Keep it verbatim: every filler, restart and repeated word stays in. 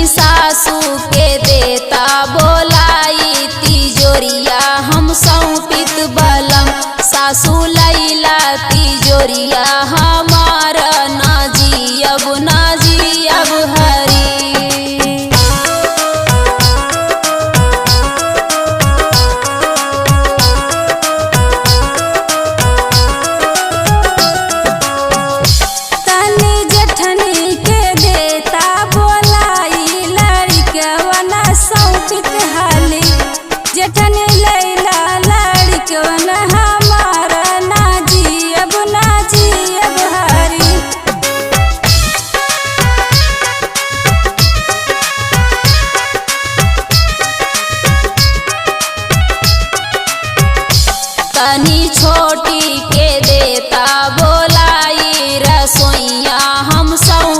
सासू के देता बोलाई तिजोरिया हम सौंपित बलम। सासू लैला तिजोरिया